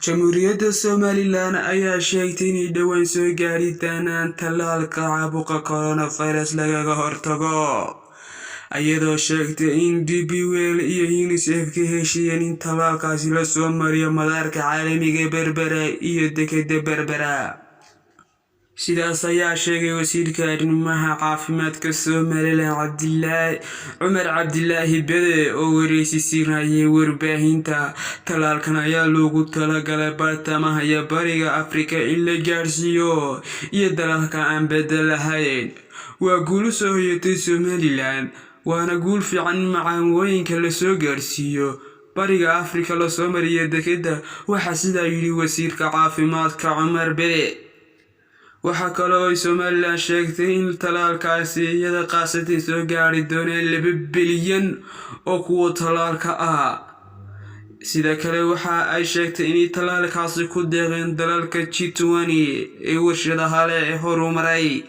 Jamhuuriyadda Somalilan ayaa sheegtay inay dhowaan soo gaari doonaan tallaalka caabuqa coronavirus lagaga hortago, iyadoo sheegtay in DP World iyo UNICEF ka heshiiyeen in tallaalkaasi la soo mariyo madaarka caalamiga ee Berbera iyo dekedda Berbera. Sidaas ayaa sheegay wasiirka arrimaha caafimaadka Somalilan Cumar Cabdilaahi Bede oo wareysi siinayay warbaahinta. Tallaalkan ayaa loogu talagalay bartamaha iyo bariga Afrika in la gaarsiiyo iyo dalalka aan badda lahayn. Waa guul u soo hoyatay Somalilan, waana guul fiican in macaawinooyinka la soo gaarsiiyo Bariga Afrika lasoo mariyo dekedda, waxaa sidaa yidhi wasiirka caafimaadka Cumar Bede. Waxa kale oo ay Somalilan sheegtay in tallaalkaasi iyada khaasatan soo gaari doonaan 2 bilyan oo kuwa tallaalka ah. Sidoo kale waxa ay sheegtay inay tallaalkaasi ku deeqeen dalalka G20 ee warshadaha leh ee horumaray.